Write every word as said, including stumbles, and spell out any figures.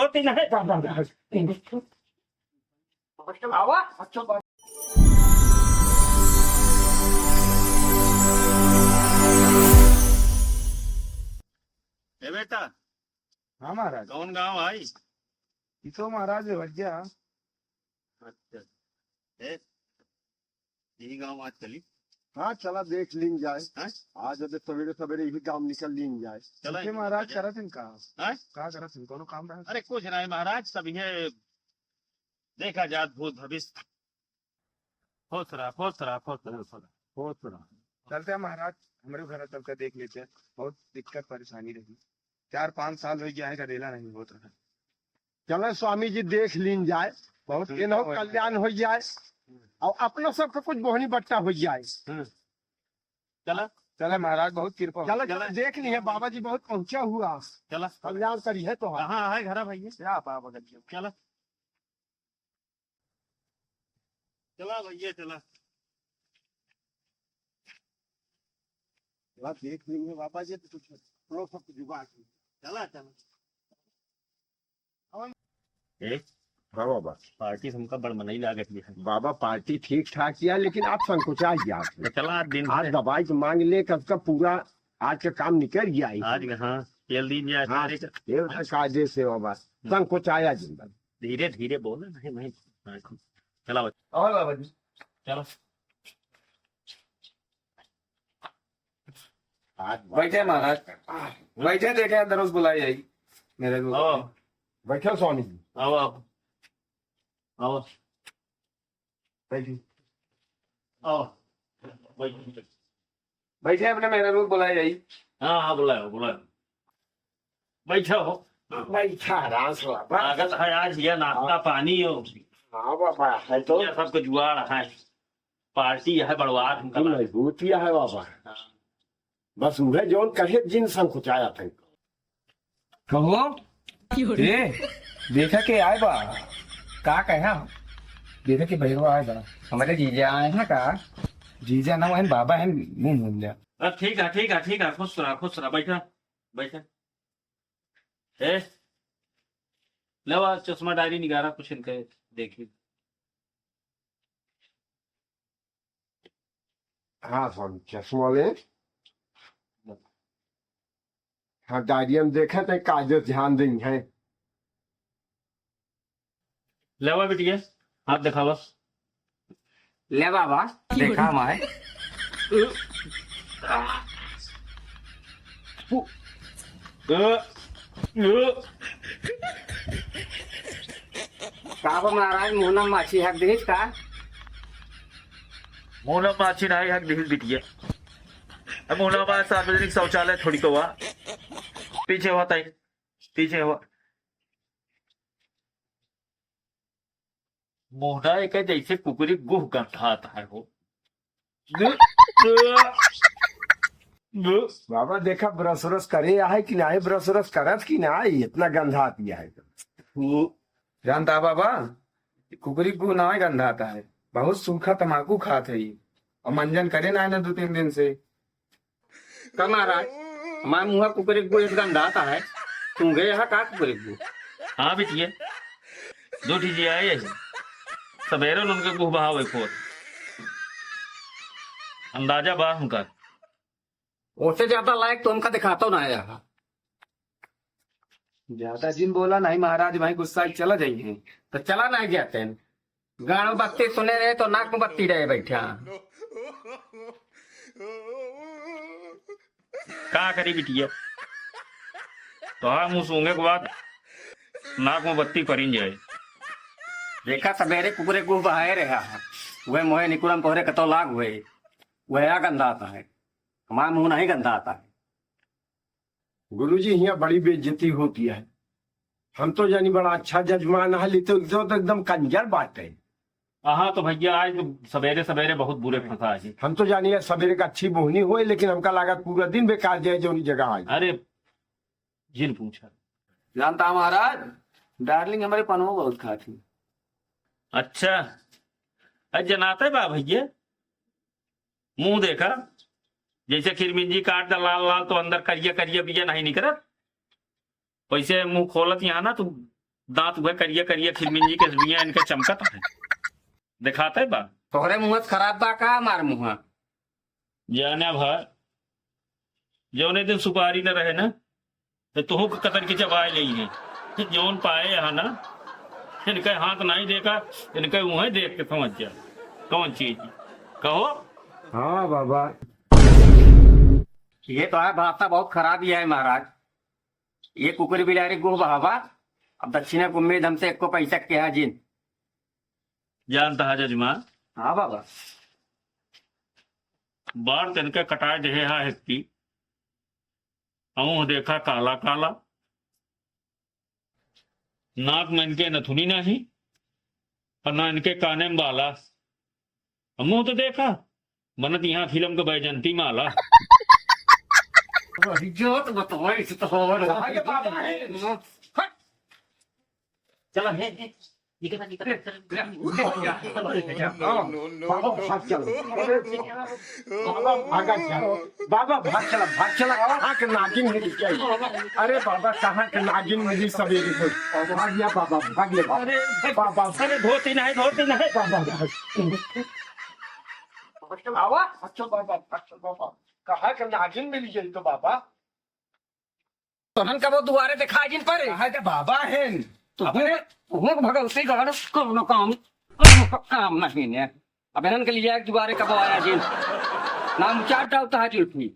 नहीं, नहीं, नहीं, नहीं। आवा। ए बेटा, हाँ महाराज। कौन गांव आई? ई तो महाराज अयोध्या। अच्छा, ए, यही गांव आज चली। हाँ, चला देख लीन जाए। हैं? आज अबे सवेरे सवेरे यही गांव निकल लीन जाए। चला, ठीक है महाराज, चला। करत हन का? हैं? का करत हन? कोनो काम रहा? अरे कुछ नहीं महाराज, सब ये देखा जात भूत भविष्य। खुश रहा, खुश रहा, खुश रहा, खुश रहा। खुश रहा। चलते हैं महाराज, हमरे घर चल के देख लेते हैं, बहुत दिक्कत परेशानी रही। चार पाँच साल हो गया है, गदेला नहीं होत रहा। चलो स्वामी जी, देख लीन जाए, बहुत हम्म, इनहो वही। कल्याण हो जाए और अपना सबका कुछ बोहनी बट्टा हो जाए। हम्म। चला। चले महाराज, बहुत कृपा हो। चलो, चलो, देख लिए बाबा जी, बहुत पहुँचा हुआ। चला। कल्याण करी है तो। कहाँ है घर भैया? क्या बाबा का? चला। चला भैया, चला। चला, देख लेंगे बाबा जी, तो कुछ करो, सब जुगाड़। चला, चला। ए, हाँ बाबा। पार्टी हमका बड़ मनई लागत है। बाबा, पार्टी ठीक ठाक किया, लेकिन आप संकोचा गया। तो चला, आज दिन आज से। दवाई के मांग ले, कब का पूरा आज का काम निकल गया है। आज, हाँ, तेल दीन जाए हाँ, सारे का। ये कायदे से बाबा, संकोचाया जिन बन। धीरे धीरे बोले, नहीं, नहीं, नहीं। चला बच्चा। और बाबा जी। चलो। आज बैठे महाराज, बैठे, देखे अंदर उस बुलाई आई मेरे को। आओ। बैठो स्वामी जी। आओ, आओ। आओ। बैठिए। आओ। बैठिए। बैठे, अपने मेहरारू को बुलाए जाई। हाँ, हाँ, बुलाओ, बुलाओ। बैठा हो। बैठा, आराम से बाबा। लागत है आज यह नाश्ता हाँ। पानी हो। हाँ बाबा, है तो। यह सबके जुगाड़ है। पार्टी है, बड़वार हम तुम कला। मजबूत ही है बाबा। हाँ। बस उहे जौन कहे जिन संकुचाया था। कहो, ए, देखा के आए बा। का कहा? देखा के भैरवा आए बा। हमारे जीजा आए हैं का? जीजा ना, वहन बाबा हैं, मुंह मुंह जा। अ, ठीक है, ठीक है, ठीक है, खुश रहा, खुश रहा, बैठा, बैठा। ए, लेवा चश्मा डायरी निकारा, कुछ इनके देखी। हाँ, हम चश्मा ले। हाँ, डायरिया में देखे तो कायदे से ध्यान देंगे। लेवा बिटिया, हाथ दिखावा। ले बाबा, देखा माय। का बा महाराज, मुहना माछी हक दिहिस का? मुहना माछी नाही हक दिहिस बिटिया। अब मुहना माछ सार्वजनिक शौचालय थोड़ी को बा। पीछे हुआ ताई, पीछे हुआ। मुहना एक है जैसे कुकुरी गुह गंधात है हो। बाबा देखा ब्रश व्रश करे आहे कि नाही, ब्रश व्रश करत कि नाही, इतना गंधात ही आहे। वो जानता बाबा, कुकुरी गुह ना गंधात है, बहुत सूखा तमाकू खात है और मंजन करे ना, ना दो तीन दिन से। का महाराज, हमार मुँह कुकुरी गुह एकदम दाता है, तू गए हा का कुकुरी गुह? हाँ बिटिया, दो ठी जी आए हैं, सबेरे उनके गुह बहावे खोत। अंदाजा बा हमका। ओसे ज्यादा लायक तो हमका दिखाता ना है यहाँ। ज्यादा जिन बोला नहीं महाराज, भाई गुस्सा चला जाइए। तो चला नहीं जाते हैं। गाँव में बत्ती सुने रहे तो नाक में बत्ती रहे बैठा। का करी बिटिया, तोहार मुँह सूंघे के बाद नाक में बत्ती परिन जाए। देखा सबेरे कुकुरे गुह बहाए रहा, वह मोहे निकुरम तोहरे कतो लाग हुए, वह आ गंदा आता है, हमारा मुँह नहीं गंदा आता है। गुरुजी, हियाँ बड़ी बेइज्जती होती है। हम तो जानी बड़ा अच्छा जजमान है, लेकिन तो, तो एकदम कंजर बात है। हाँ तो भैया, आज तो सबेरे सबेरे बहुत बुरे फंसा है। हम तो जानी है सबेरे का अच्छी बोहनी होए, लेकिन हमका लागत पूरा दिन बेकार जाए जौनी जगह आई। अरे, जिन पूछा। जानता महाराज, डार्लिंग हमारे पनवा बहुत खाती। अच्छा, अरे जनाते बा भैया, मुँह देखा, जैसे खिरमिंजी काट दा लाल लाल, तो अंदर करिया करिया बिया नहीं निकरत। वैसे मुँह खोलत यहाँ ना, तू दांत उहे करिया करिया खिरमिंजी के बिया इनके चमकत है, दिखाते बा। तोहरे मुंह से खराब बा का हमार मुंह? जाना भा, जौने दिन सुपारी न रहे ना, तो तुहू के कतर के चबाए लेई है। जौन पाए यहाँ ना, इनके हाथ नहीं देखा, इनके मुँह देख के समझ जा, कौन चीज। कहो। हाँ बाबा। ये तो है, भाषा बहुत खराब ही है महाराज। ये कुकुर बिलारी गुह बहावा, अब दक्षिणा के उम्मीद हमसे एको पैसा के है जिन। जानता है जजमान। हाँ बाबा। बार तनके कटाए देहे हा हेक्की, अऊह देखा काला काला, नाक में इनके नथुनी नहीं, और ना इनके काने में बाला। अब मुंह तो देखा, बनत यहाँ फिल्म के बैजंती माला। अरे जोत बतवाई से तो हो रहा है। अरे बाबा है। हट। चला, हे, हे, निकल, निकल, निकल। बाबा, भाग चला। बाबा, भागा चला। बाबा, भाग चला, भाग चला। कहाँ के नागिन है, क्या है? अरे बाबा, कहाँ के नागिन मिली सवेरे को? भाग गया बाबा, भाग गया बाबा। अरे, बाबा। अरे, धोती नहीं, धोती नहीं। बाबा, भाग। आवा, अच्छा बाबा, अच्छा बाबा। कहाँ के नागिन मिली गई तो बाबा? तोहन कबो दुआरे देखा जिन परे। कहाँ के बाबा हैं? तो अपने हूँ, हूँ भगवती गढ़, कौनो काम, कौनो काम नहीं ने। अब इन्हन के लिए दुआरे कबो आया जिन। नाम चार डालता है जुल्फी।